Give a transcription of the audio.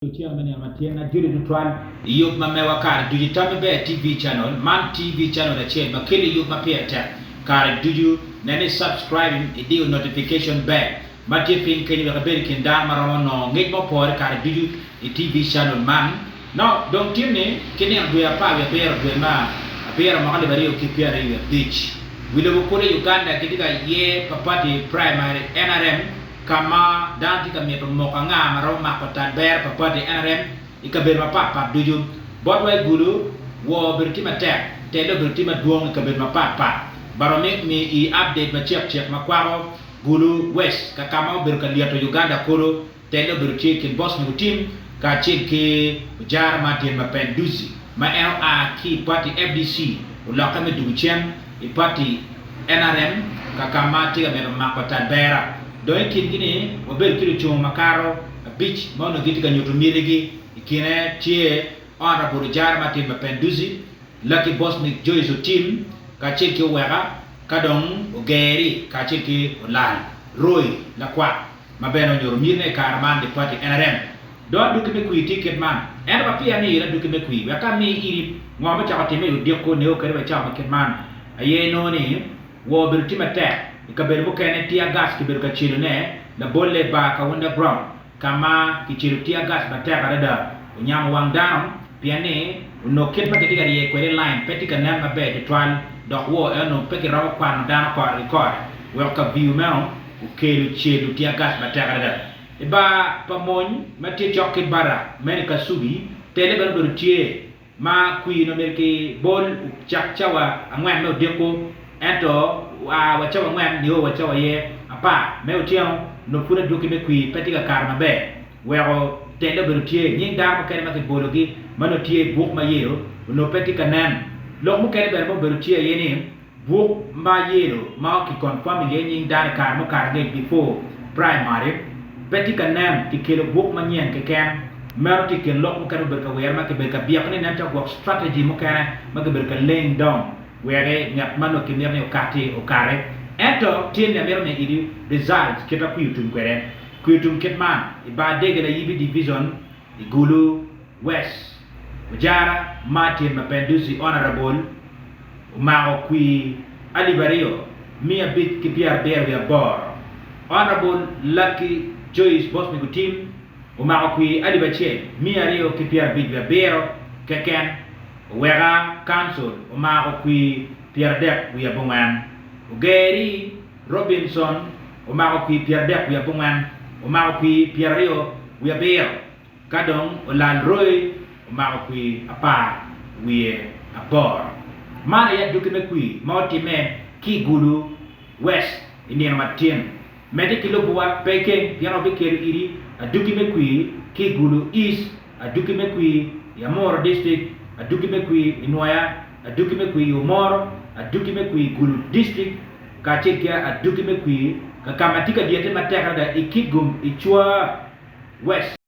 Otyeno me nino ma tyen ajoli tutwal i yub ma mewa kare ducu. Tammi Ber TV Channel, Man TV channel acel ma kelo yub ma pire tek kare ducu. Nen ni subscribing, idiyo notification bell ma tye piny kenyo wek ibed i kin dano ma romo nongo ngec ma opore kare ducu i TV channel man. No, dong tin ni ki nino dwe 17 dwe me abiro mwaka 2025, wi lobo kulu i Uganda gitye ka yer pa party primary nrm ka ma dano tye ka mito moko anga ma romo mako tal bero pa pati nrm i kabedo mapat pat ducu. Botwa i Gulu, woo obedo tye matek, telle obedo tye madwong i kabedo mapat pat. But wamito miyo ii update macek cek ma kwako Gulu West ka ka ma obedo ka lyeto Uganda kulu, telle obedo tye i kin Bosmic Otim kacel ki Ojara Martin Mapenduzi ma en oa ki i pati FDC olokke me dugu cen i pati nrm ka ka ma tye ka mito mako tal bera. Dong i kingi ni wabedo ki lucungo makato abic ma onongo gitye ka nyuto mitigi. I kine tye Honourable Ojara Martin Mapenduzi, Lucky Bosmic Joyce Otim kacel ki Oweka ka dong Ogeri kacel ki Olal Roy Lakwat ma bene onyuto mitine i kare man i pati nrm. Dong adwogi me kwir tye kit man. Ento ma peya amiyo in adwogi me kwir, wek ka ami iri ngo ma ocako timme i odiko nio kwede wa i cawa ma kit man aye inongo ni woo obedo tye matek. I kabedo mukene tear gas kibedo ka celone, labolle i bar Kawunda Ground ka ma kicelo tear gas matek adada onyamo wang dano pien ni onongo kit ma kitye ka rye kwede line pe tye ka nen maber tutwal dok woo en onongo pe kiromo kwano dano kore ki kore weko kaviu meno okelo celo tear gas matek adada. I bar pa mony ma tye cok ki barak meno i Kasubi, tele bene obedo tye ma kwir nongo myero ki bol ocak cawa angwen me odiko ento oa wa cawa angwen nio wa cawa aye apar me otyeno nongo pud adwoki me kwir pe tye ka kato maber weko tele obedo tye. Nying dano mukene ma kibologi ma nongo tye i buk ma yelo onongo pe tye ka nen. Lok mukene bene ma obedo tye aye ni, Buk ma yelo ma ki confirm iye nying dano i kare mukato angec before primary pe tye ka nen, ki kelo buk manyen keken. Meno tye i kin lok mukene mubedo ka wire ma kibedo ka byeko ni nen calo gwok strategy mukene ma kibedo ka laying down wek ngat ma nongo kimito ni okati okati. Ento tye ni amito miyo iti results kit ma kwiyo tum kwede. Kwiyo tum kit man, i bar Dege Layibi Division i Gulu West, Ojara Martin Mapenduzi Honourable omako kwir 2578. Honourable Lucky Joyce Bosmic Otim omako kwir 1257 keken, Oweka Council omako kwir 34. Ogerri Robinson omako kwir 34, omako kwir 27. Ka dong olal Roy omako kwir 18. Man aye adwogi me kwir ma otimme ki i Gulu West i nino matin. Medde ki lubuwa pe ikeng pien wabikelo iri adwogi me kwir ki i Gulu East, adwogi me kwir i Amuru District, adwogi me kwir i Nwoya, adwogi me kwir i Omoro, adwogi me kwir i Gulu District kacel ki adwogi me kwir ka ka ma tye ka lyette matek adada i Kitgum i Chwa West.